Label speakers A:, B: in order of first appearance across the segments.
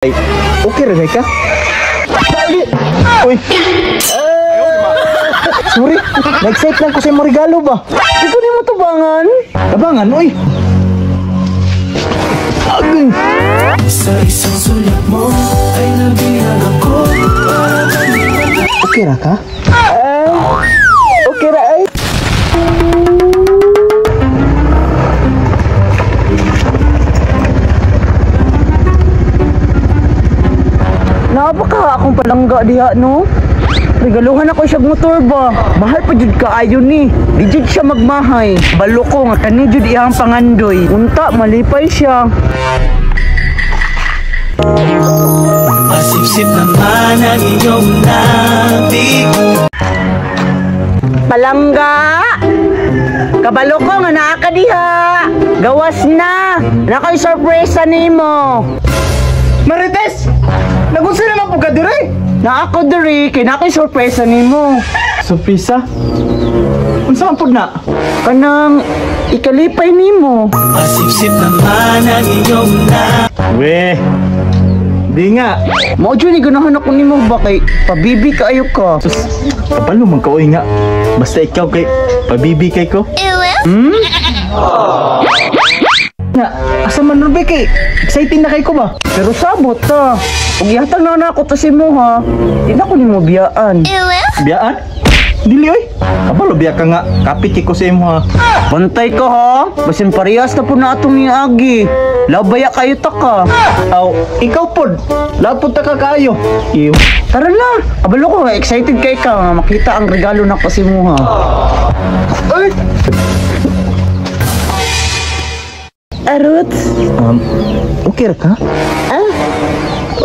A: Ay, okay ra ka? Dali! Uy! Sorry, nag-excite lang ko sa imong regalo ba?
B: Ikaw nimo tubangan?
A: Tabangan, uy! Agay!
C: Sa isang sulat mo ay nabihag ako.
A: Okay ra ka?
B: Okay ra ay. Napaka akong palangga diha, no? Regaluhan ako siya motor ba? Mahal pa jud kaayo ni. Di jud siya magmahay. Balo ko nga kani jud iyang pangandoy. Unta malipay siya.
C: Pasipsip naman ang iyong labi.
B: Palangga! Kabalo ko nga naa ka diha. Gawas na. Nakoy sorpresa nimo.
A: Marites! Nagunsa naman po ka dire?
B: Naa ko diri kay nakoy sorpresa nimo.
A: Surpresa? Unsa man pud na?
B: Kanang ikalipay nimo.
C: Pasipsip naman ang iyong labi.
A: Weh! Di nga.
B: Mao jud ni ganahan ako nimo ba kay pabibi kaayo ka.
A: Sus, kabalo man ka oy nga. Basta ikaw kay pabibi kay ko. Hmm? Nga, asa man ron kay exciting na kay ko ba?
B: Pero sabot ta. Ug ihatag na nako to si mo ha. Di na ko nimo biyaan.
A: Biyaan? Dili oy. Kabalo biya ka nga. Kapit kay ko sa imo ha.
B: Bantay ka ha. Basin parehas na po na atong niagi. Labaya kayo ta ka.
A: Aw, ikaw pod. Lapod ta ka kaayo. Iyo.
B: Tara na. Kabalo ko nga excited kay ka nga makita ang regalo na ko si mo ha.
A: Ay!
B: Arut.
A: Okay ra ka?
B: Ah.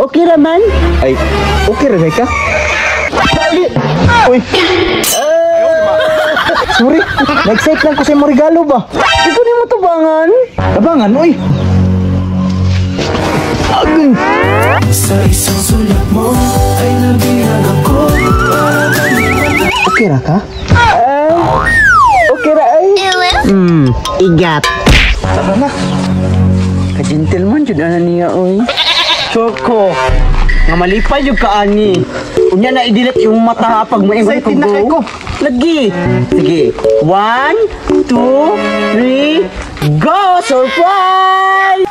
B: Okay ra man?
A: Ay, okay ra ka? Dali! Uy! Sorry, nag-excite lang ko sa imong regalo ba?
B: Ikaw nimo tubangan?
A: Tabangan, uy! Agay!
C: Sa isang sulat mo ay nabihag ako.
A: Okay ra ka?
B: Okay ra ay. Igat.
A: Tara na.
B: Ka-gentleman jud ana niya oy. Sure ko nga malipay jud ka ani. Unya na i-delete yung mata ha pag moingon ko
A: Excited na kay
B: go.
A: ko.
B: Lagi. Sige. 1, 2, 3, go! Surprise!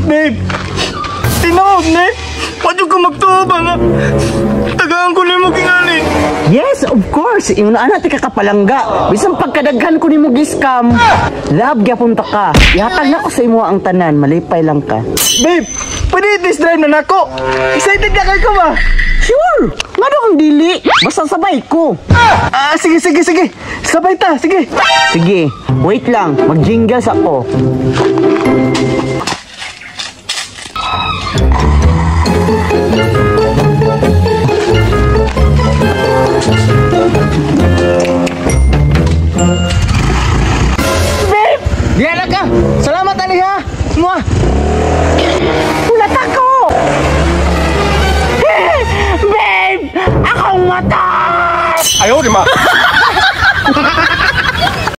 A: Babe! Tinuod ni! Wadyo ko magtuo ba nga? Tagaan ko nimo kingali.
B: Yes, of course. Ingon ana ti kakapalangga. Bisan pagkadaghan ko nimo gi-scam, love gyapon ta ka. Ihatag na ko sa imo ang tanan, malipay lang ka.
A: Babe, pwede test drive na nako. Excited na kay ko ba?
B: Sure. Ngano ang dili? Basta sabay ko.
A: Ah, sige, sige, sige. Sabay ta, sige.
B: Sige, wait lang. Mag-jingles ako. Babe!
A: Diyan na ka. Salamat ani ha. Mua.
B: Ulat ako! Babe! Akong mata!
A: Ayaw, di ma.